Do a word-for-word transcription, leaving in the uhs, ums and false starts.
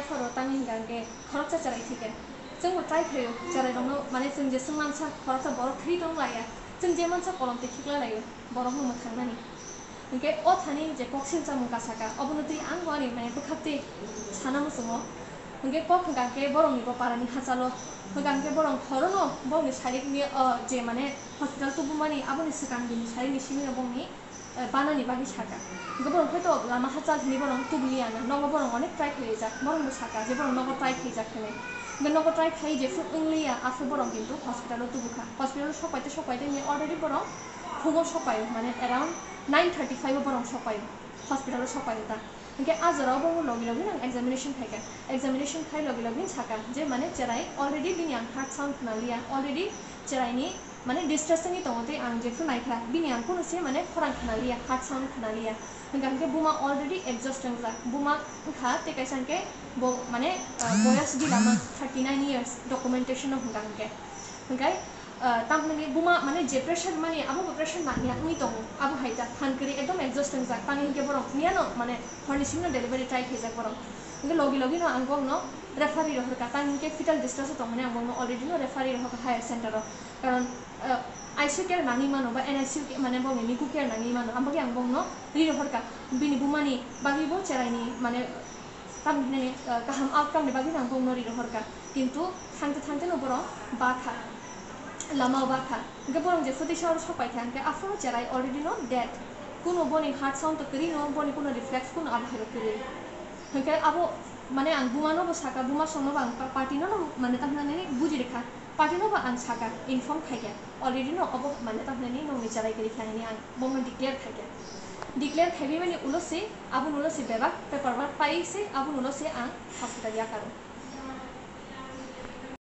Khoro tangwi hwnkha hwnkhe khoroksa cherai thwikha. Chwngbo try khlaio, cherairokno, mane, chwng je chwng mansa khoroksa borok thwi tong laiya, chwng je mansa kolom twi khiklai laio, borokno mwthangnani. Hwnkhe o thani je kok silchamo kasaka, obono twi ang bo ani, mane, bwkhaktwi sana muchungo. Hwnkhe kok hwnkha hwnkhe borokni bo parani hachalo, hwnkha hwnkhe borok horono borokni sarikni, o, je, mane, hospital tubumani aboni swkang bini sarikni simino borokni eh, banani bagwi saka. Hwnkhe borok hwnkhe to lama hachal hinwi borok tubuliya na, nogo borok onek try khlaijak, borok bo saka je borok nogo try khlaijak hinwi. Hwnkhe nogo try khlai jephru wngliya, aphuru borok kintu hospital-o tubukha. Hospital-o sokpaite sokpaite hinwi already borok phungo sokpaio, mane around nine thirty five o borok sokpaio, hospital-o sokpaio ta. Hwnkhe a jorao bo logi logi nang examination khaikha. Examination khai logi logi saka je mane cherai already bini ang heart sound khnaliya, already cheraini mane distress wngwi tongo tei ang jephru naikha, bini ang kunu se mane khorang khnaliya, heart sound khnaliya. Hwnkha hwnkhe buma already exhaust wngjak, buma wngkha tei kaisa hwnkhe bo mane, ah, boyas di lama thirty nine years documentation no hwnkha hwnkhe. Hwnkhe, ah, tamni buma mane je pressure mani abo bo pressure nangya wngwi tongo, abo hai ta phan kwrwi ekdom exhaust wngjak, tamni hwnkhe borok miyano mane horni simi no delivery try khaijak borok. Hwnkhe logi logi no ang bokno referee rohorkha, tamni hwnkhe fetal distress o tongmani ang bokno already no referee rohorkha higher center o. Karon, ah, I C U care nangwi mano ba N I C U care, mane bokni nicu care nangwi mano, aboni bagwi ang bokno ri rohorkha. Bini bumani bagwi bo cheraini, mane, tamni hinani, ah, kaham outcome ni bagwi ang bokno ri rohorkha. Kintu thangte thangte no borok bakha, lama o bakha. Hwnkhe borok je phutisa oro sokpaikha, hwnkhe aphuru cherai already no dead. Kuno boni heart sound to kwrwi no, boni kuno reflex kuno abo hai kwrwi. Hwnkhe abo, mane, ang buma no bo saka, buma song no bo ang pa-, party no no, mane, tamhinani buji rikha. Party no bo ang saka, inform khaikha, already no obo mane tamhinani nokni cherai kwrwi kha hinwi ang bono declare khaikha. Declare khaiwi mani ulo se, aboni ulo se bebak paper work pai se, aboni ulo se ang hospital yakaro.